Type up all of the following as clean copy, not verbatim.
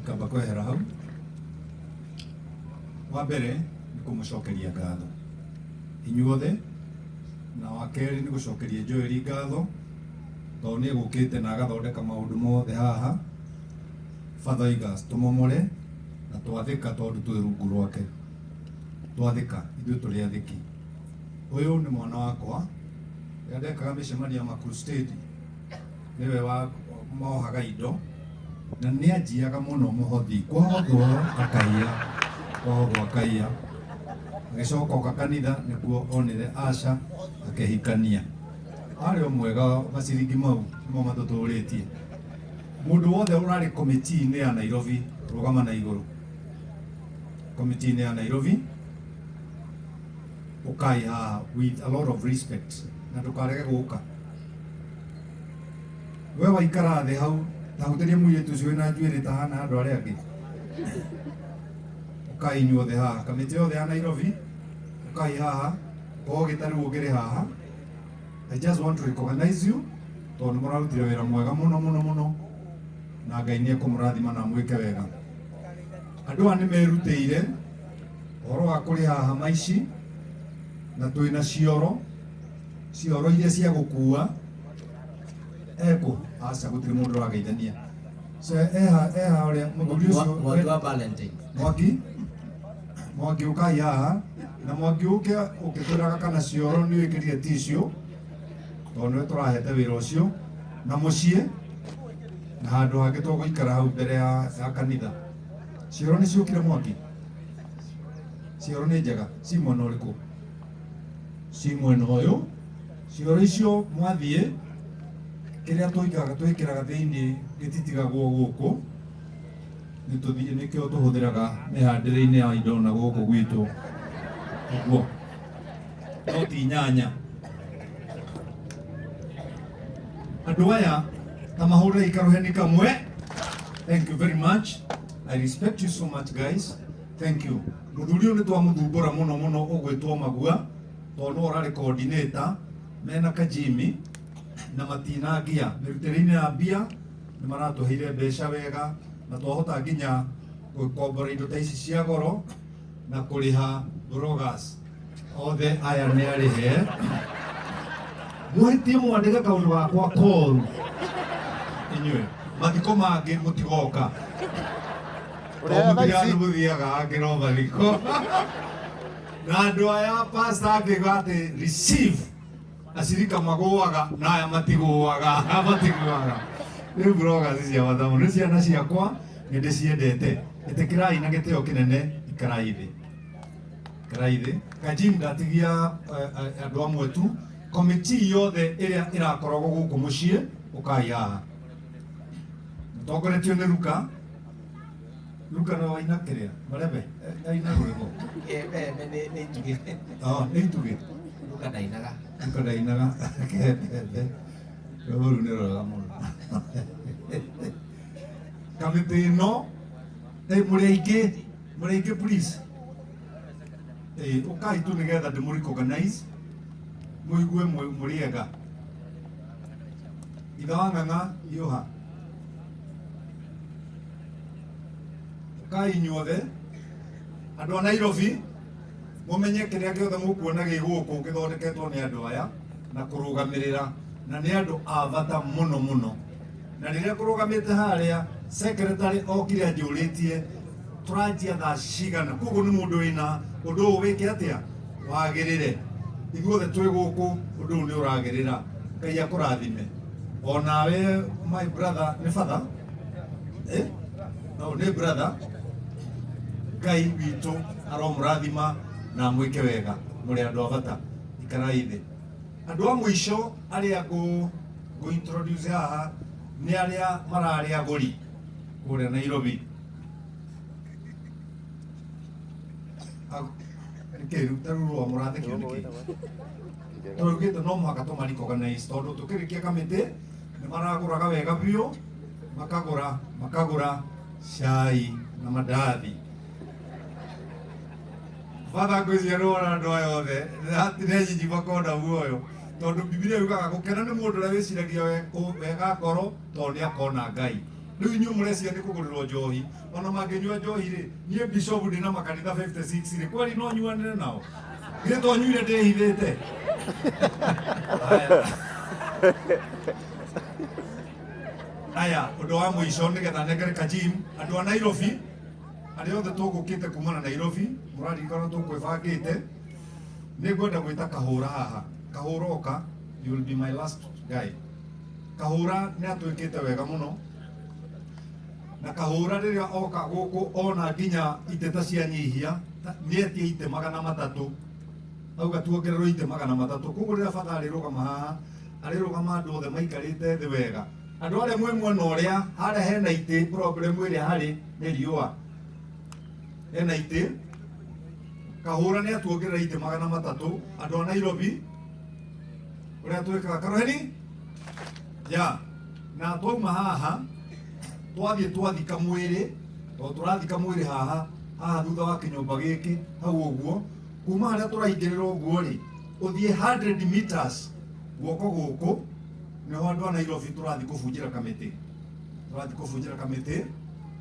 Ngamba kwehera hau. Wa mbere nĩ kũmũcokeria ngatho inyuothe, na wa kerĩ nĩ gũcokeria Joel ngatho tondũ nĩ egũkĩte na agathondeka maũndũ mothe haha. Father oiga tũmomore na twathĩka tondũ twĩ rungu rwake, twathĩka ithuĩ tũrĩ athĩki. Ũyũ nĩ mwana wakwa, rĩrĩa ndekaga mĩcemanio ya makrustedi nĩwe wa mohaga indo na nĩ anjiaga mũno mũhothi, kwahothwo akaiya, kwahothwo akaiya, agĩcoka oka kanitha nĩkuo onire Asha akĩhikania. Arĩ o mwega, maciringi mau nĩmo matũtũrĩtie. Mũndũ wothe ũrarĩ komiti-inĩ ya Nairobi, rũgama na igũrũ. Komiti-inĩ ya Nairobi ũkai haha with a lot of respect na ndũkarege gũka. We waikara thĩ hau ta hutĩria mũirĩtu ũcio wĩna njuĩrĩ ta hana andũ arĩa angĩ. Ũkai inyuothe haha, kamĩtĩ yothe ya Nairobi ũkai haha, korwo gĩtarĩ ũngĩrĩ haha. I just want to recognize you tondũ nĩ mũrarutire wĩra mwega mũno mũno mũno, na Ngai nĩ ekũmũrathima na amwĩke wega. Andũ aya nĩ merutĩire ũhoro wa kũrĩha hama ici, na twĩna cioro, cioro iria cia gũkua ekũ aca gũtirĩ mũndũ ũrageithania. So eha eha ũrĩa mũthuri ũcio Mwangi wa Valentine. Mwangi Mwangi ũkai haha na Mwangi ũke ũkĩtwĩraga kana cioro nĩ wĩkĩrire tissue tondũ nĩwe tũrahete wĩra ũcio, na mũciĩ na handũ hangĩ tũgũikara hau mbere ya kanitha. Cioro nĩ ciũkire Mwangi? Cioro nĩ njega, ci mwena ũrĩkũ? Ci mwena ũyũ. Cioro icio mwathiĩ, kĩrĩa tũikaga twĩkĩraga thĩinĩ gĩtitigagwo gũkũ, nĩtũthiĩ nĩkĩo tũhũthĩraga mĩhandĩre-inĩ ya indo na gũkũ gwitũ ũguo, no ti nyanya. Andũ aya ta mahũrei karũheni kamwe. Thank you very much. I respect you so much guys. Thank you. Mũthuri ũyũ nĩ twamũthumbũra mũno mũno ũgwĩtwo Magua tondũ nĩwe ũrarĩ coordinator mena Kajimi na matinangia mĩrutĩre-inĩ ya mbia, nĩ maratũheire mbeca wega na twahota nginya gũkombora indo ta ici cia goro na kũrĩha bloggers othe aya nĩ arĩhe. Mũhĩtie mwandĩke kaũndũ gakwa koru inyuĩ, mathiko mangĩ mũtigoka. Ũrĩa thaa ici? Andũ mũthiaga angĩ no mathiko. Na andũ aya pastor akiuga atĩ receive, acirika magũaga na aya matigũaga, matigũaga. Rĩu bloggers cia bata mũno, nĩ ciana ciakwa, nĩ ndĩciendete. Ĩtĩkĩrai na gĩtĩo kĩnene, ikarai thĩ. Ikarai thĩ. Kajim ndatigia andũ amwe tu, komiti yothe ĩrĩa ĩrakoragwo gũkũ mũciĩ, ũkai haha. Mũtongoretio nĩ Luka. Luka no waina kĩrĩa? Marebe? Aina rwĩmbo. Nĩ itugĩ. Oh, nĩ itugĩ. Luka ndainaga. Luka ndainaga. Kĩhembembe. Rwĩmbo rũu nĩ rwega mũno. Kamĩtĩ ĩno, mũrĩ aingĩ, mũrĩ aingĩ please. Ũkai tu nĩgetha ndĩmũ recognize, mũigue mũrĩ ega. Ithe wa Ng'ang'a hiũha. Ũkai inyuothe andũ a Nairobi, mũmenye kĩrĩa gĩothe mũkuona gĩ gũkũ gĩthondeketwo nĩ andũ aya na kũrũgamĩrĩra, na nĩ andũ a bata mũno mũno. Na rĩrĩa kũrũgamĩte harĩa, secretary okire anjũrĩtie tũranjia thaa cigana, koguo nĩ mũndũ wĩna ũndũ ũyũ wĩke atĩa wagĩrĩre. Ithuothe twĩ gũkũ, ũndũ ũyũ nĩ ũragĩrĩra. Ngai akũrathime. Onawe my brother nĩ father? No, nĩ brother. Ngai witũ aromũrathima na amwĩke wega. Mũrĩ andũ a bata. Ikarai thĩ. Andũ a mũico arĩa ngũ introduce haha nĩ arĩa mararĩ agũri kũrĩa Nairobi. Nĩkĩ rĩu ta rĩu rũa mũrathekio nĩkĩ? Tũrugĩte no mũhaka tũma recognize tondũ tũkĩrĩkia kamĩtĩ nĩ maragũraga wega biũ, makagũra makagũra cai na mandathi. Father ngwĩciria nĩ wona andũ aya othe hatirĩ nyinyi makona muoyo, tondũ Bibilia yugaga gũkena nĩ mũndũ ũrĩa wĩciragia wega ngoro tondũ nĩ akona Ngai. Rĩu inyuĩ mũrecia nĩ kũgũrĩrwo njohi, ona mangĩnyua njohi rĩ, niĩ bishop ndĩ na makanitha 56 rĩ, kweli no nyuanĩre nao? Githĩ to nyuire ndĩhithĩte? Haya. Aya, ũndũ wa mũico nĩgetha nengere Kajim, andũ a Nairobi, arĩa othe tũgũkĩte kuma na Nairobi, mũraririkana tũkwĩbangĩte, nĩ ngwenda gwĩta Kahũra haha. Kahũra oka, you will be my last guy. Kahũra nĩ atwĩkĩte wega mũno, na Kahũra rĩrĩa oka gũkũ ona nginya itĩ ta cianyihia, nĩ etie itĩ 300, auga tuongererwo itĩ 300. Koguo rĩrĩa bata arĩrũgama haha, arĩrũgama andũ othe maikarĩte thĩ wega. Andũ arĩa mwĩ mwena ũrĩa harĩa hena itĩ, problem ĩrĩa harĩ nĩ riũa, hena itĩ. Kahũra nĩ atuongerera itĩ 300. Andũ a Nairobi, ũrĩa twĩkaga karoheni ya na twauma haha twathiĩ twathika mwĩrĩ, tondũ tũrathika mwĩrĩ haha haha thutha wa kĩnyũmba gĩkĩ hau ũguo, kuma harĩa tũraingĩrĩra ũguo rĩ, ũthiĩ 100 meters guoko gũkũ nĩho andũ a Nairobi tũrathiĩ kũbunjĩra kamĩtĩ, tũrathiĩ kũbunjĩra kamĩtĩ,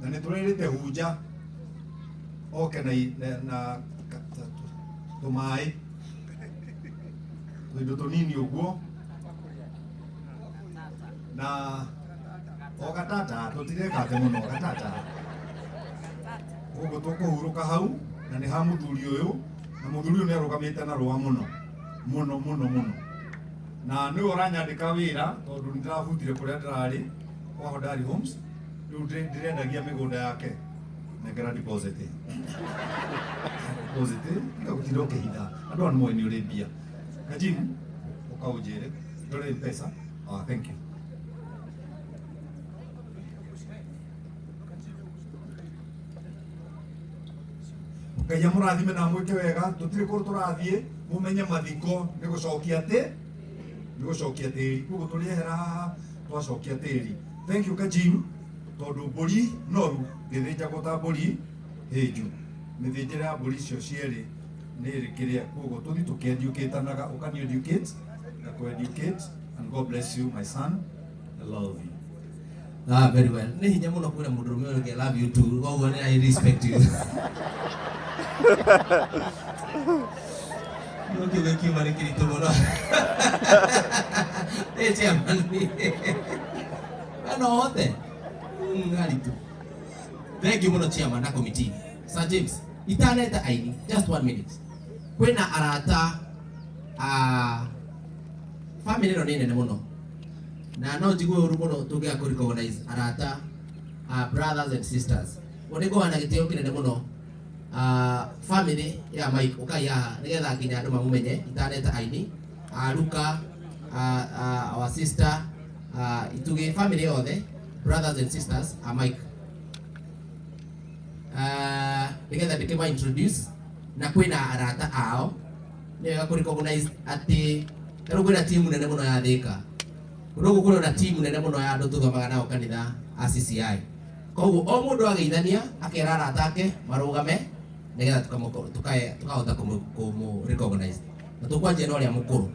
na nĩ tũrerĩte hunja oke na na tũmaĩ tũindo tũnini ũguo na o gatata, tũtirekate mũno gatata. Koguo tũkũhurũka hau na nĩ ha mũthuri ũyũ, na mũthuri ũyũ nĩ arũgamĩte na rũa mũno mũno mũno mũno, na nĩwe ũranyandĩka wĩra tondũ nĩ ndĩrabutire kũrĩa ndĩrarĩ kwa Hodari Homes. Rĩu ndĩrendagia mĩgũnda yake. Nengera deposit, deposit, tiga gũtinda ũkĩhitha andũ aya nĩ moĩ nĩ ũrĩ mbia. Kajim, ũkaũnjĩre ndũrĩ mpesa. Ah, thank you. Ngai amũrathime na amwĩke wega. Tũtirĩ kũndũ tũrathiĩ, mũmenye mathiko nĩ gũcokia tĩ nĩ gũcokia tĩri. Koguo tũrĩehera haha twacokia tĩri. Thank you, Kajim, tondũ mbũri noru ndĩthĩnjagwo ta mbũri hĩnju. Mĩthĩnjĩre ya mbũri icio cierĩ nĩ ĩrĩ kĩrĩa. Koguo tũthiĩ tũkĩeducatanaga, ũkani educate, ngakũ educate, and God bless you, my son. I love you. Ah, very well. Nĩ hinya mũno kwĩra mũndũrũme ũyũ ũngĩ, "I love you too." Koguo nĩ I respect you. No kiugo kiuma nĩ kĩritũ mũno. Ĩ chairman. We no ũhote. Haritũ. Thank you mũno, chairman na committee. Sir James, itaneta aini, just one minute. Kwĩna arata a family ĩno nĩ nene mũno, na no njigue ũru mũno tũngĩaga kũ recognize arata, brothers and sisters. Ũguo nĩ ngũhana gĩtĩo kĩnene mũno, family ya Mike, ũkai haha nĩgetha nginya andũ mamũmenye itaneta aini, Luka, our sister, Itugĩ, family yothe, brothers and sisters a Mike, nĩgetha ndĩkĩma introduce na kwĩna arata ao. Nĩ wega kũ recognize atĩ tarĩu kwĩna timu nene mũno ya Thĩka kũndũ gũkũ, kũrĩ na timu nene mũno ya andũ tũthomaga nao kanitha a CCI. Koguo o mũndũ ageithania akera arata ake marũgame nĩgetha tukahota kũmũ recognize, na tũkwanjia na ũrĩa mũkũrũ.